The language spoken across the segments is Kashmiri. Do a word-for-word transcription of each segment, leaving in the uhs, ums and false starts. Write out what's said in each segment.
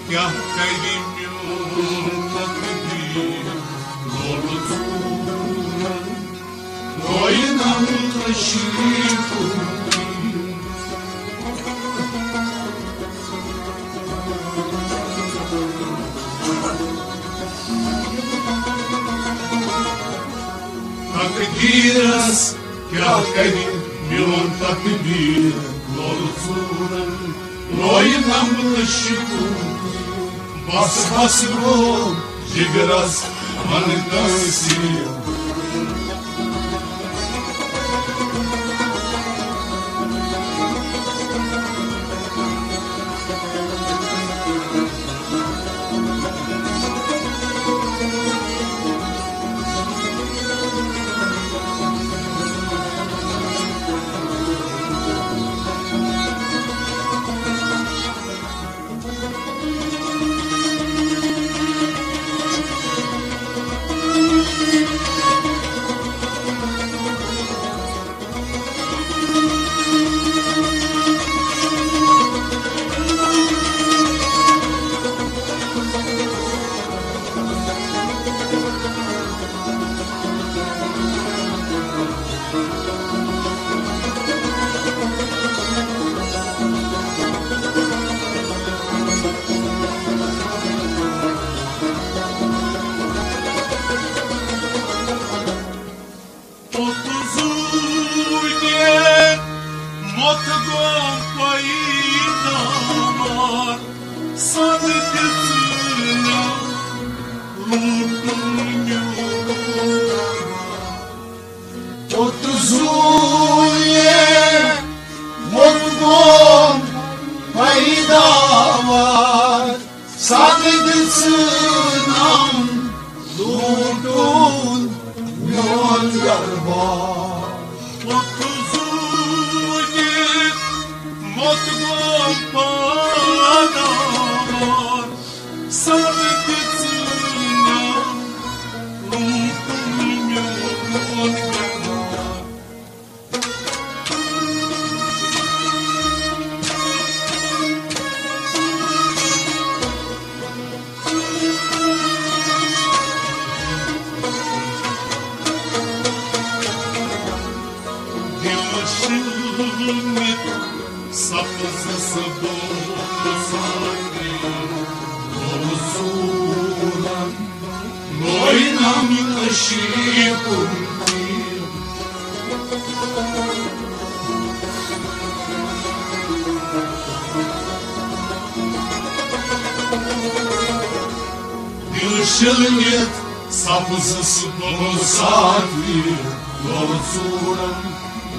کیٛاہ کرِ میون تقدیر لوٚڑ ژوٗرن، روینم تشریٖفُن۔ تقدیرس کیٛاہ کرِ میون تقدیر لوٚڑ ژوٗرن، روینم تشریٖفُن۔ بس بس گوٚو جگرس ونہٕ کٲنٛسہِ۔ پوٚت زوٗ یہِ ووٚن گوم پیداوار، سَتھ دِژٕنَم لوٗٹُن میون گرٕ بار۔ پوٚت زوٗ یہِ ووٚن گوم پیداوار، سَتھ دِژٕنَم لوٗٹُن میون گرٕ بار۔ دِل شِلمِتھ سبزس بوسہٕ سارے، بوسہٕ سورن۔ لوینم کشیٖر کُن تیٖر۔ دِل شِلمِتھ سبزس بوسہٕ سارے، لوٚڑ ژوٗرن۔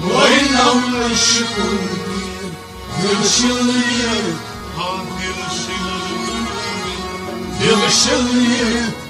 لوینم کشیٖر کُن تیٖر۔ دِل شِلمِتھ، ہاں، دِل شِلمِتھ، دِل شِلمِتھ۔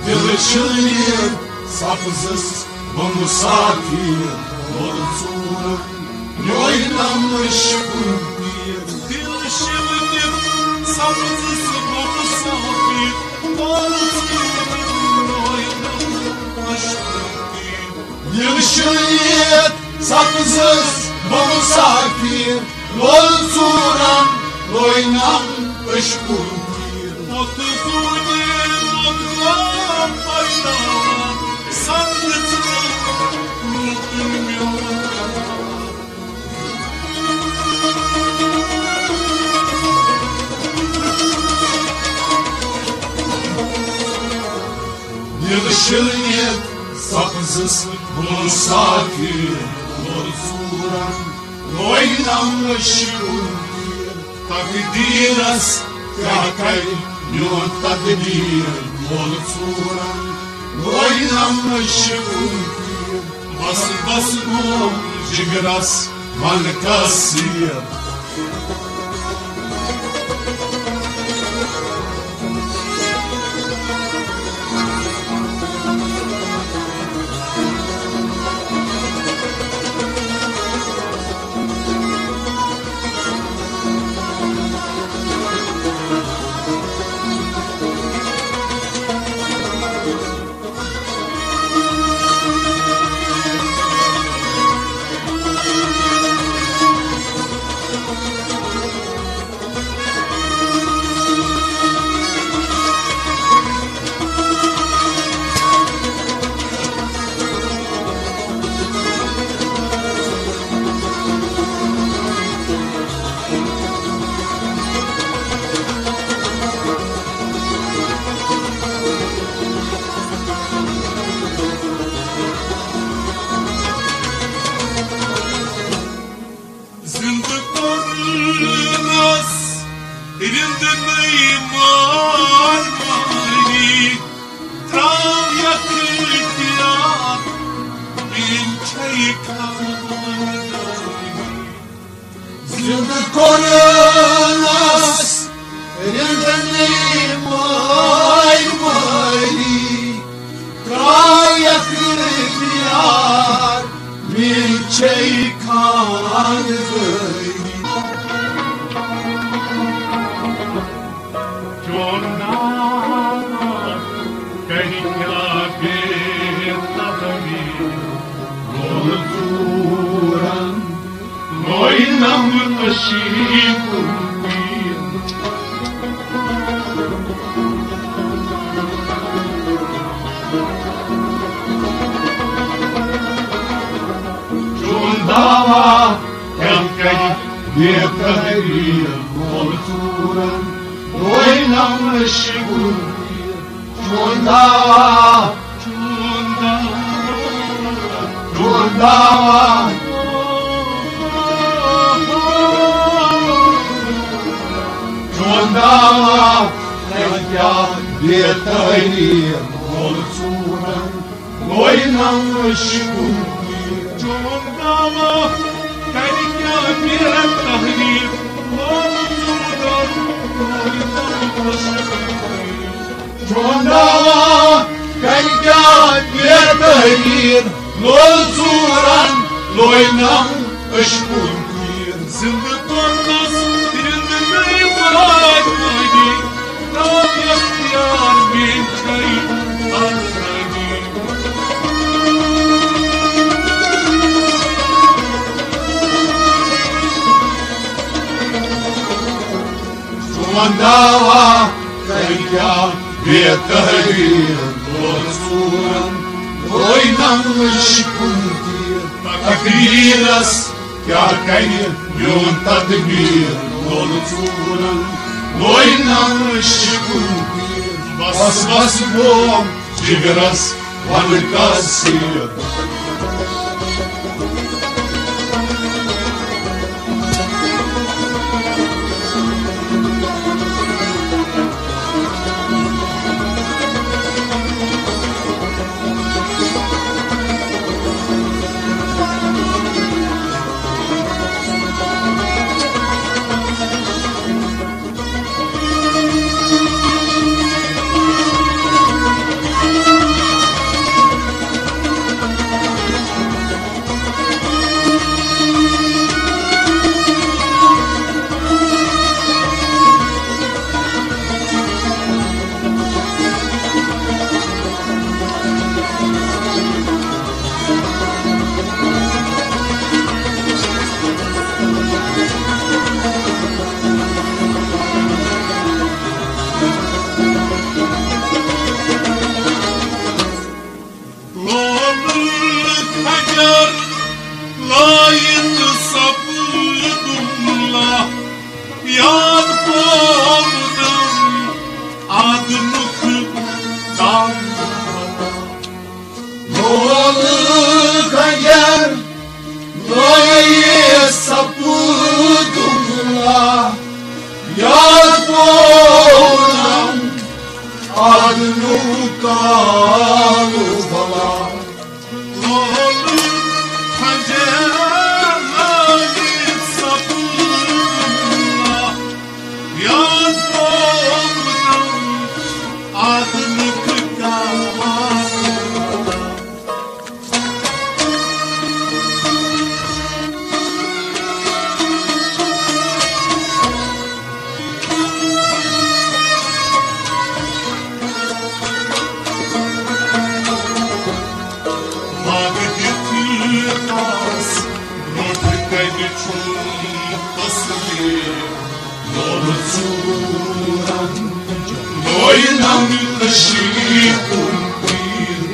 دِل شِلمِتھ سبزس بوسہٕ سارے، لوٚڑ ژوٗرن۔ لوینم کشیٖر کُن تیٖر۔ دِل شِلمِتھ سبزس بوسہٕ سارے، لوٚڑ ژوٗرن۔ لوینم کشیٖر کُن تیٖر۔ دِل شِلمِتھ سبزس بوسہٕ سارے، لوٚڑ ژوٗرن۔ لوینم کشیٖر کُن تیٖر۔ پوٚت زوٗ یہِ ووٚن گوم پیداوار، سَتھ دِژٕنَم لوٗٹُن میون گرٕ بار۔ دِل شِلمِتھ سبزس بوسہٕ سارے، لوٚڑ ژوٗرن۔ لوینم کشیٖر کُن تیٖر۔ تقدیرس کیٛاہ کرِ میون تقدیر لوٚڑ ژوٗرن۔ لوینم کشیٖر کُن تیٖر۔ بس بس گوٚو جگرس ونہٕ کٲنٛسہِ۔ زِندٕ کوٚرنَس رِنٛدنٕے مٲلۍ مٲلی، ترٛایَکھ پیار میٛٲنۍ چھے خانٛدٲری۔ چون ناو کرِ کیٛاہ بے تحریر لول ژوٗرن، لوینم عشیٖقُن تیٖر۔ چون دعویٰ کیٛاہ کرِ بے تحریر لول ژوٗرن، لوینم عشیٖقُن تیٖر۔ چون دعویٰ، چون دعویٰ، چون دعویٰ، چون دعویٰ، تیٚلہِ کیٛاہ بے تحریر لول ژوٗرن، لوینم عشیٖقُن تیٖر۔ چون دعویٰ، تیٚلہِ کیٛاہ بے تحریر لول ژوٗرن، لوینم عشیٖقُن تیٖر۔ چون دعویٰ کرِ کیٛاہ بے تحریر لول ژوٗرن، لوینم عشیٖقُن تیٖر۔ زِندٕ کوٚرنَس رِنٛدنٕے مٲلۍ مٲلی، ترٛایَکھ پیار میٛٲنۍ چھے خانٛدٲری۔ چون دعویٰ کرِ کیٛاہ بے تحریر لول ژوٗرن، لوینم عشیٖقُن تیٖر۔ تقدیٖرس کیٛاہ کرِ میون تدبیر لول ژوٗرن، لوینم عشیٖقُن تیٖر۔ بس بس گوٚو جگرس ونہٕ قصیٖدٕ۔ لولہٕ خنجر لٲیِتھ سپُد دُملہ، یاد پوونم آدمُک دم۔ لولہٕ خنجر لٲیِتھ سپُد دُملہ، یاد پوونم آدمُک کالہٕ بلا۔ لولہٕ خنجر لٲیِتھ سپُد دُملہ، یاد پوونم آدمُک کالہٕ بلا۔ وعدٕ دِتھ آس برٛونٛٹھ کنہِ چھُم تصویر۔ لولہٕ ژوٗرن لٲینم عشیٖقُن تیٖر۔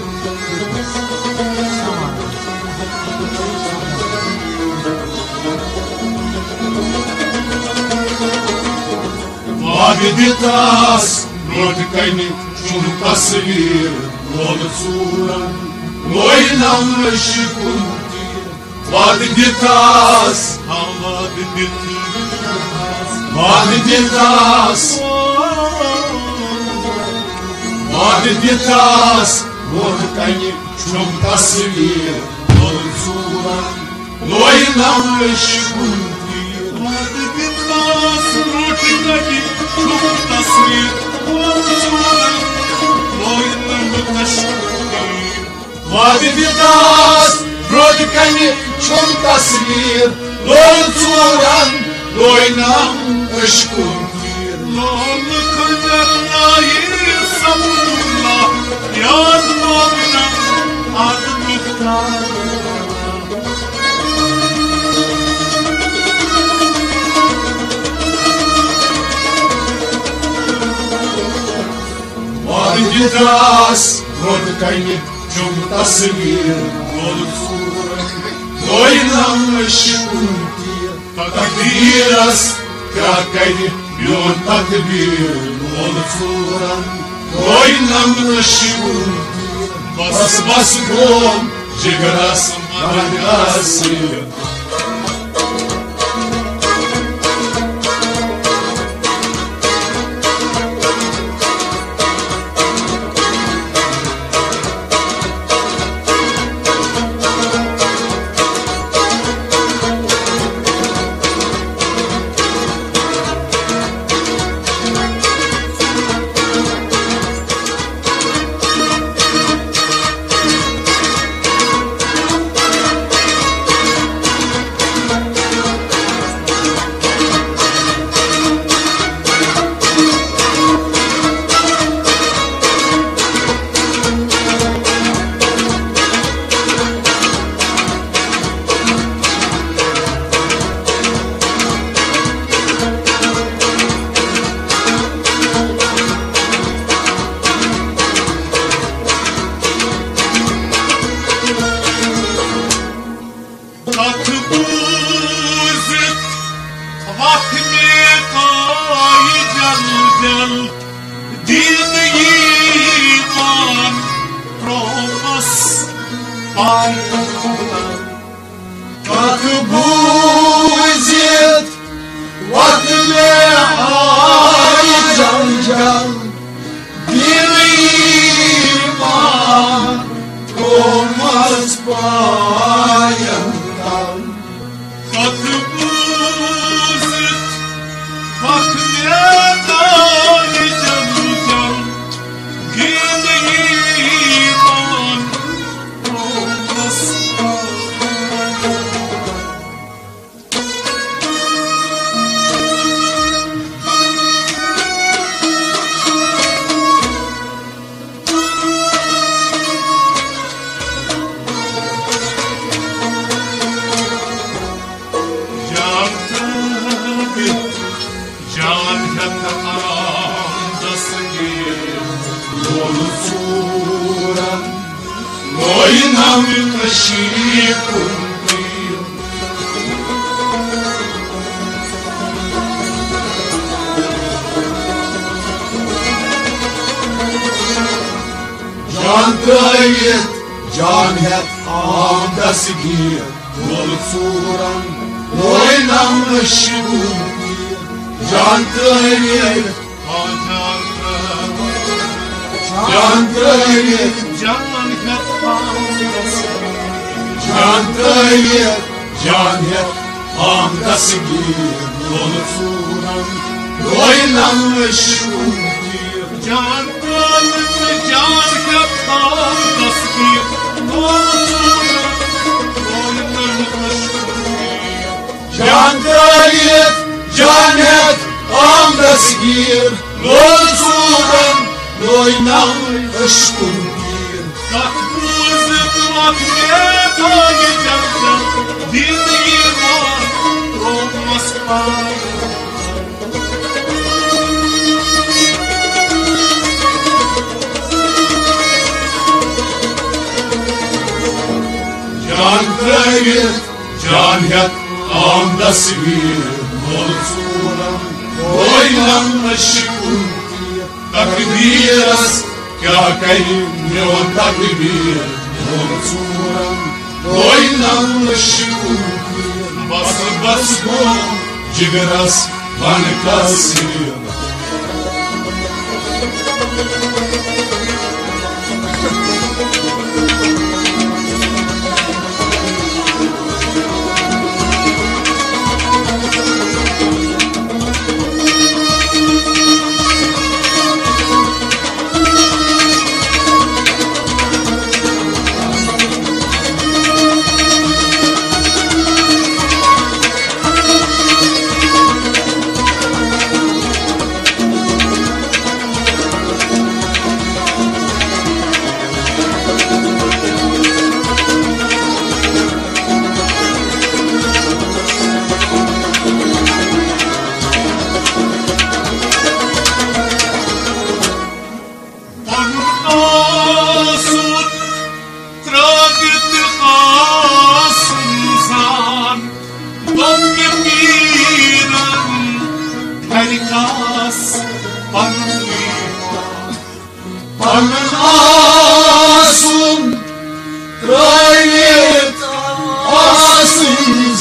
وعدٕ دِتھ آس برٛونٛٹھ کنہِ چھُم تصویر۔ لولہٕ ژوٗرن لٲینم عشیٖقُن تیٖر۔ وعدٕ دِتھ آس، ہاں، وعدٕ دِتھ، وعدٕ دِتھ آس، وعدٕ دِتھ آس، برٛونٛٹھ کنہِ چھُم تصویر۔ ژوٗرَن لوینم عشقُن تیٖر۔ وعدٕ دِژاس برٛونٛٹھ کَنہِ چھُم تصویٖر۔ ژوٗرَن لوینم عشقُن تیٖر۔ وعدٕ دِژاس برٛونٛٹھ کَنہِ چھُم تصویٖر۔ لویُن ژوٗرَن لوینم عشقُن تیٖر۔ لولہٕ خنجر لایہِ سمدُلہ، یاد لوگنم ادٕ مُختار۔ وعدٕ دِژاس برٛونٛٹھ کَنہِ چھُم تصویٖر۔ لولہٕ ژوٗرَن لوینم عشقُن تیٖر۔ تقدیٖرس کیٛاہ کرِ میون تقدیٖر؟ لولہٕ ژوٗرَن لوینم عشقُن تیٖر۔ بس بس گوم جگرس مرگس۔ کتھ بوٗزِتھ وتھ مےٚ کایہِ جل جل، دین ایمان ترومس پایہِ۔ کتھ بوٗزِتھ وتھ مےٚ آیہِ جل جل، دین ایمان ترومس پاین تل۔ کتھ بوٗزِتھ وتھ مےٚ آیہِ جل جل، دین ایمان ترومس پاین تل۔ جان ترٛٲوِتھ، جان ہٮ۪تھ آمدس گیر، لولہٕ ژوٗرن لوینم عشقُن تیٖر۔ جان ترٛٲوِتھ، جان ہٮ۪تھ آمدس گیر، لولہٕ ژوٗرن لوینم عشقُن تیٖر۔ جان ترٛٲوِتھ، جان ترٛٲوِتھ، جان ہٮ۪تھ آمدس گیر۔ جان ترٛٲوِتھ، جان ہٮ۪تھ آمدس گیر، لولہٕ ژوٗرن لوینم عشقُن تیٖر۔ جان ترٛٲوِتھ، جان ہٮ۪تھ آمدس گیر، لولہٕ ژوٗرن لوینم عشقُن تیٖر۔ جان ترٛٲوِتھ، جان ہٮ۪تھ آمدس گیر، لولہٕ ژوٗرن لوینم عشقُن تیٖر۔ کتھ بوٗزِتھ وتھ مےٚ آیہِ جل جل، دین ایمان ترومس پاین تل۔ جان ترٛٲوِتھ، جان ہٮ۪تھ آمدس گیر، لولہٕ ژوٗرن لوینم عشقُن تیٖر۔ تقدیٖرس کیٛاہ کرِ میون تقدیٖر؟ لولہٕ ژوٗرن لوینم عشقُن تیٖر۔ بس بس گوم جگرس بن کثیر۔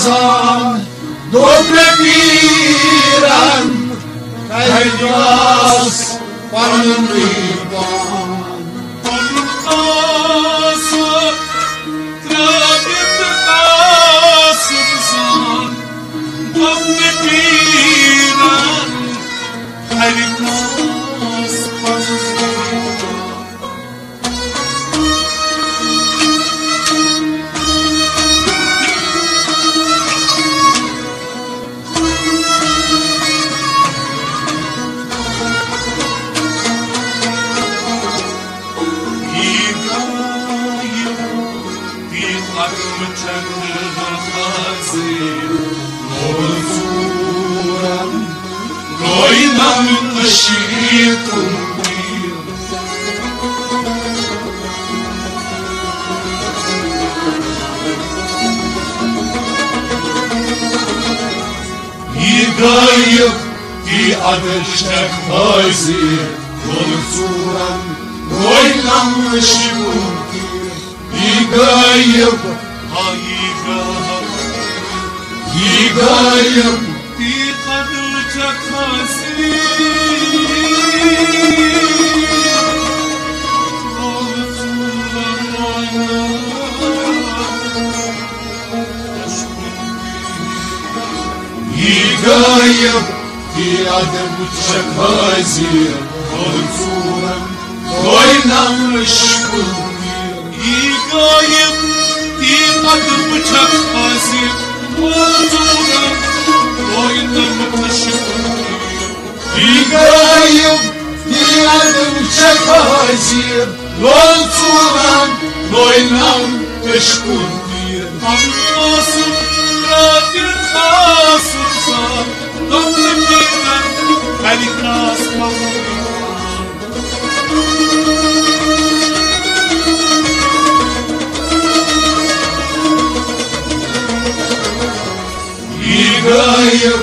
سان دوٚپ مےٚ پیٖرن، کَتہِ آس پنُن پان؟ پنُن آس ترٛٲوِتھ آسُن سان، دوٚپ مےٚ پیٖرن، کَتہِ آس پنُن پان؟ یہِ غٲیب، یہِ عدل چھکھ حٲضِر، گُل ژوٗرن، گوے نمہٕ شِکُن تہِ۔ یہِ غٲیب، ہا یہِ غٲیب، یہِ غٲیب، یہِ عدل چھکھ حٲضِر، گُل ژوٗرن، گوے نمہٕ یہِ غٲیب، یہِ عدم چھکھ حٲضِر، گُل ژوٗرن، گوے نمہٕ شِکُن تہِ۔ یہِ غٲیب، یہِ عدم چھکھ حٲضِر، گُل ژوٗرن، گوے نمہٕ شِکُن تہِ۔ یہِ غٲیب، یہِ عدم چھکھ حٲضِر، گُل ژوٗرن، گوے نمہٕ شِکُن تہِ۔ پنُن قاسم رٲبِر قاسم صٲب، تِم تہِ پیٖرن، کَرِ خاص پنُن۔ یہِ غٲیب،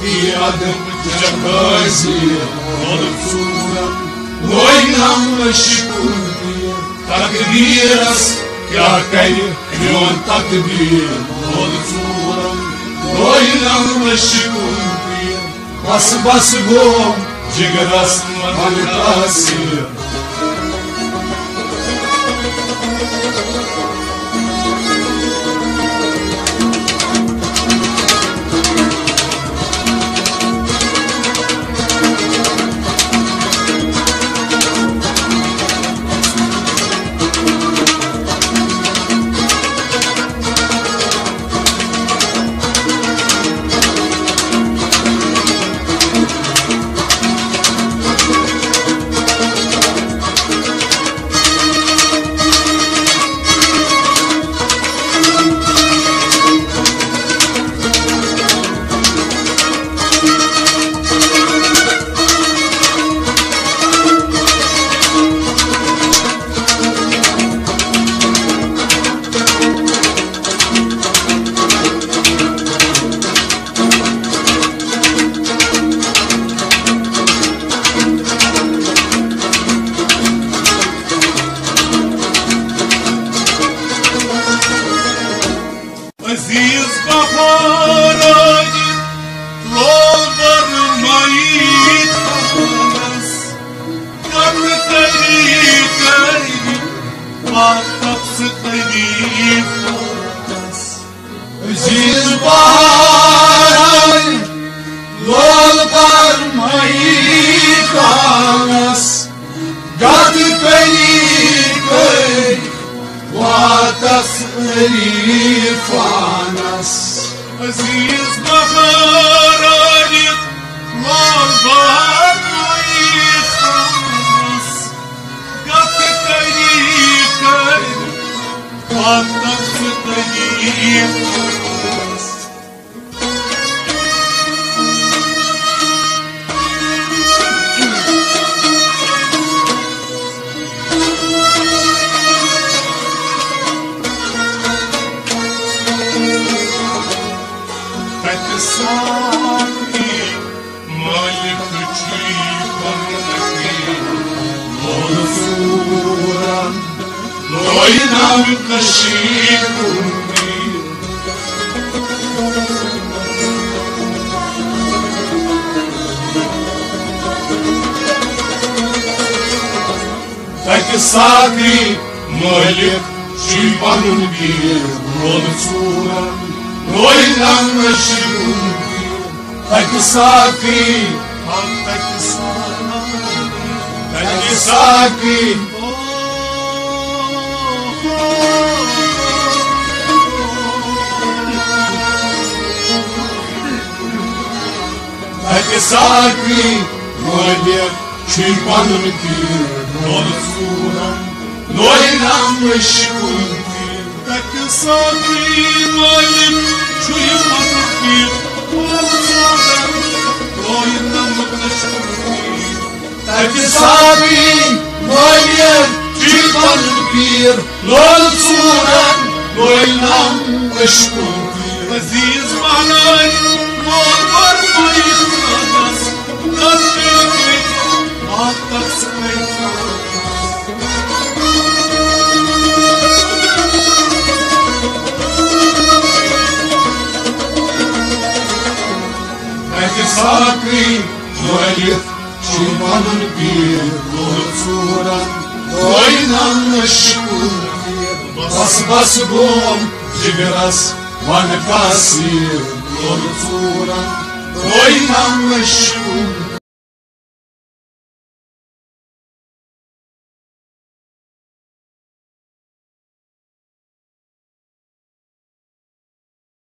یہِ عدم چھکھ حٲضِر، گُل ژوٗرن، گوے نمہٕ شِکُن تہِ۔ تقدیرس کیٛاہ کرِ میون تقدیر، گُل ژوٗرن، گوے نمہٕ شِکُن تہِ۔ بس بس گوٚو جگرس من تاثیر۔ عزیز بہارٲنی لول برمٲیِتھ خانس، کتھ طریقے واتس طریقس۔ عزیز بہارٲنی لول برمٲیِتھ خانس، کتھ طریقے واتس عرفانس۔ عزیز بہارٲنی لول برمٲیِتھ خانس، کتھ طریقے واتس طریقس۔ تتہِ سارنٕے مٲلِک چھُے پننُے، مول ژوٗرن، لوے نام کشی کُن۔ ساقی مٲلِک چھُے پنُن پیٖر، لولہٕ ژوٗرن لوے نم عشقُن پیٖر۔ تَتہِ ساقی، تَتہِ ساقی، تَتہِ ساقی۔ تَتہِ ساقی مٲلِک چھُے پنُن پیٖر، لولہٕ ژوٗرن لوے نم عشقُن پیٖر۔ تَتہِ ساقی مٲلِک چھُے پنُن پیٖر، لولہٕ ژوٗرن لوے نم عشقُن پیٖر۔ تَتہِ ساقی مٲلِک چھُے پنُن پیٖر، لولہٕ ژوٗرن لوے نم عشقُن پیٖر۔ عزیز بنٲے مول فرمٲیِتھ خانس، نظرِ گٔے وقتس سۭتۍ۔ تَتہِ ساقی مٲلِک چھُے پنُن پیٖر، لولہٕ ژوٗرن لوے نم عشقُن پیٖر۔ بس بس گوم جگرس ون کاسیر، لولہٕ ژوٗرن لوے نم عشقُن